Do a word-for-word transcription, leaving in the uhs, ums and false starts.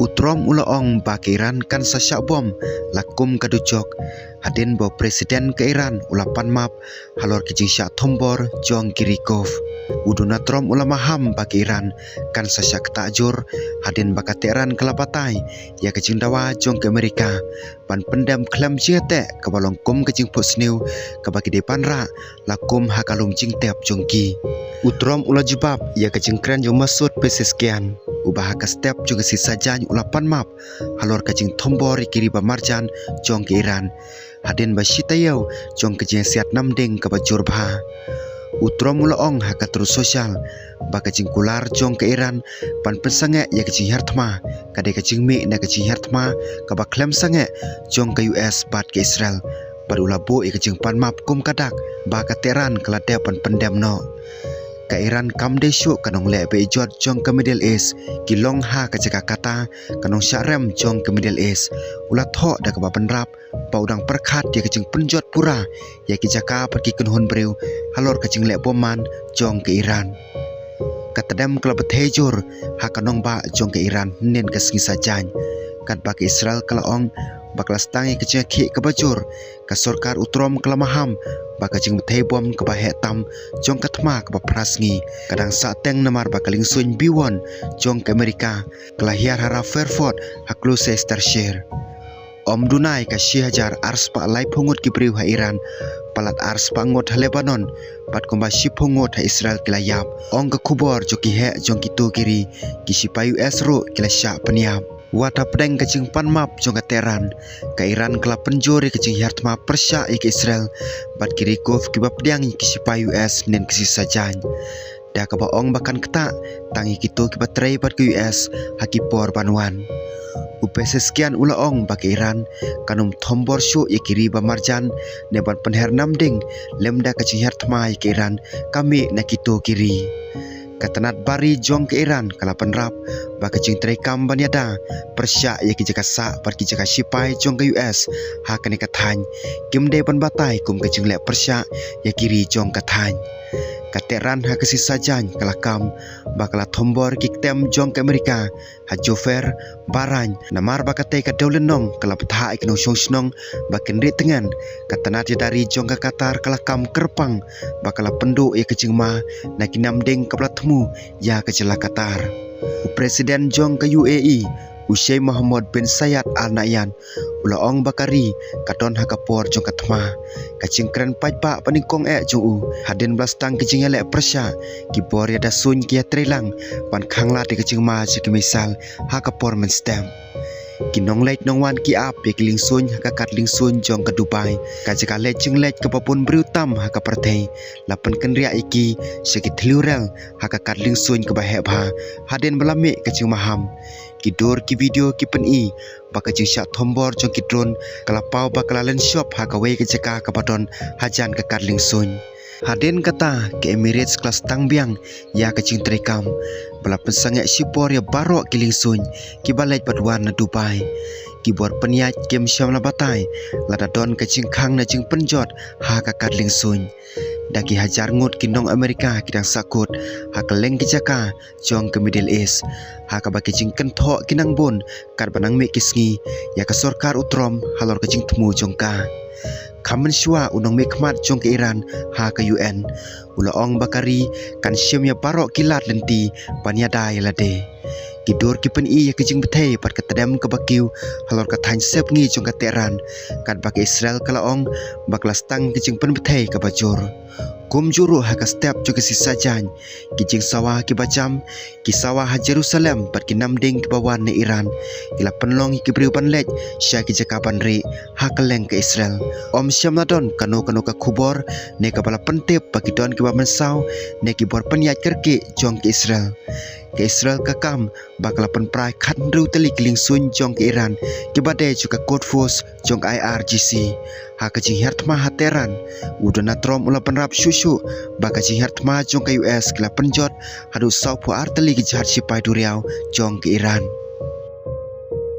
U Trump u la ong ba ka Iran kan sa shah bom la kum ka dujok hadien ba u President ka Iran u la pan map halor ka jingshah thombor jong ki ri Gulf. U Donald Trump u la maham ba ka Iran kan sa shah ktah jur hadien ba ka Tehran ka la batai ïa ka jingdawa jong ka Amerika ban pyndem khlem jingïateh kaba long kum ka jingphohsniew kaba ki dei ban rah la kum ha ka lum jingtep jong ki. U Trump u la jubab ïa ka jingkren jong u Masoud Pezeshkian, uba ha ka step jong ka sngi Saitjaiñ u la pan map halor ka jingthombor ïa ki ri ba marjan jong ka Iran hadien ba shi taïew jong ka jingïasiat namding kaba jur bha. U Trump u la ong ha ka Truth Social ba ka jingkular jong ka Iran ban pynsangeh ïa ka jinghiar thma ka dei ka jingmih na ka jinghiar thma kaba khlem sangeh jong ka U S bad ka Israel, bad u la buh ïa ka jingpan map kum ka dak ba ka Tehran ka la dep ban pyndem noh. Ka Iran kam dei shuh ka nongleh ba ijot jong ka Middle East, ki long ha ka jaka kata ka nongshah rem jong ka Middle East. U la thoh da kaba bynrap ba u dang pyrkhat ïa ka jingpynjot pura ïa ki jaka bad ki kynhun briew halor ka jingleh bom man jong ka Iran. Ka tdem ka la bthei jur ha ka nongbah jong ka Iran hynnin ka sngi Saitjaiñ, katba ka Israel ka la ong ba ka la sdang ïa ka jingïakhih kaba jur. Ka sorkar u Trump ka la maham ba ka jingbthei bom kaba heh tam jong ka thma kaba phra sngi ka dang sahteng namar ba ka liengsuiñ B one jong ka Amerika ka la hiar ha Fairport ha Gloucestershire. Ym duna ïa ka shi hajar ar spah laiphew ngut ki briew ha Iran, palat ar spah ngut ha Lebanon, bad kumba shiphew ngut ha Israel ki la ïap. Ong ka khubor jong ki heh jong kito ki ri, ki shipai U S ruh ki la shah pynïap. Wat hapdeng ka jingpan map jong ka Tehran, ka Iran ka la pynjur ïa ka jinghiar thma pyrshah ïa ka Israel bad ki ri Gulf kiba pdiang ïa ki shipai U S hynnin ka sngi Saitjaiñ, da kaba ong ba kan ktah tang ïa kito kiba trei bad ka U S ha ki por ban wan. U Pezeshkian u la ong ba ka Iran kan ym thombor shuh ïa ki ri ba marjan ne ban pynher namding lymda ka jinghiar thma ïa ka Iran ka mih na kito ki ri. Ka tnat bari jong ka Iran ka la bynrap ba ka jingtreikam ban ïada pyrshah ïa ki jaka sah bad ki jaka shipai jong ka U S ha kane ka thaiñ kim dei ban batai kum ka jingleh pyrshah ïa ki ri jong ka thaiñ. Ka Tehran ha ka sngi Saitjaiñ ka la kam ba ka la thombor ki ktem jong ka Amerika ha Jubair, Bahrain, namar ba katei ka dewlynnong ka la bthah ïa ki nongshong shnong ba kin rieh tngen. Ka tnat ïada ri jong ka Qatar ka la kam kyrpang ba ka la pynduh ïa ka jingma na ki namding kaba la thmu ïa ka jylla Qatar. U President jong ka U A E, u Sheikh Mohammed bin Zayed Al Nahyan, u la ong ba ka ri ka don ha ka por jong ka thma. Ka jingkren paidbah ba nyngkong eh jong u hadien ba la sdang ka jingïaleh pyrshah, ki bor ïada suiñ ki ïatreilang ban khanglad ïa ka jingma jong ki missile ha ka por mynstep. Ki nongleit nongwan ki ap ïa ki liengsuiñ ha ka kad liengsuiñ jong ka Dubai, ka jaka leit jingleit kaba bun briew tam ha ka pyrthei, la pynkynriah ïa ki sha ki thliew rel ha ka kad liengsuiñ kaba heh bha hadien ba la mih ka jingmaham. Ki dur ki video ki pyni ba ka jingshah thombor jong ki drone ka la paw ba ka la lynshop ha kawei ka jaka kaba don hajan ka kad liengsuiñ. Hadien kata ka Emirates ka la sdang biang ïa ka jingtreikam ba la pynsangeh shipor ïa baroh ki liengsuiñ kiba leit bad wan na Dubai. Ki bor pynïaid kim shym la batai lada don ka jingkhang ne jingpynjot ha ka kad liengsuiñ. Da ki hajar ngut ki nong Amerika ki dang sahkut ha kylleng ki jaka jong ka Middle East, ha kaba ki jingkynthoh ki nang bun katba nang mih ki sngi ïa ka sorkar u Trump halor ka jingthmu jong ka. Kham mynshuwa u nongmihkhmat jong ka Iran ha ka U N u la ong ba ka ri kan shim ïa baroh ki lad lynti ban ïada ïa lade. Ki dur ki pyni ïa ka jingbthei bad ka tdem kaba kiew halor ka thaiñ sepngi jong ka Tehran, katba ka Israel ka la ong ba ka la sdang ka jingpynbthei kaba jur. Kumjuh ruh ha ka step jong ka sngi Saitjaiñ, ki jingsawa kiba jam, ki sawa ha Jerusalem bad ki namding kiba wan na Iran ki la pynlong ïa ki briew ban leit sha ki jaka ban rieh ha kylleng ka Israel. Ym shym la don kano kano ka khubor ne kaba la pyntip ba ki don kiba mynsaw ne ki bor pynïaid kyrkieh jong ka Israel. Ka Israel ka kam ba ka la pynpra khathynriew tylli ki liengsuiñ jong ka Iran kiba dei jong ka Quds Force jong ka I R G C. Ha ka jinghiar thma ha Tehran, u Donald Trump u la bynrap shuh shuh ba ka jinghiar thma jong ka U S ka la pynjot haduh sawphew ar tylli ki jahaj shipai duriaw jong ka Iran.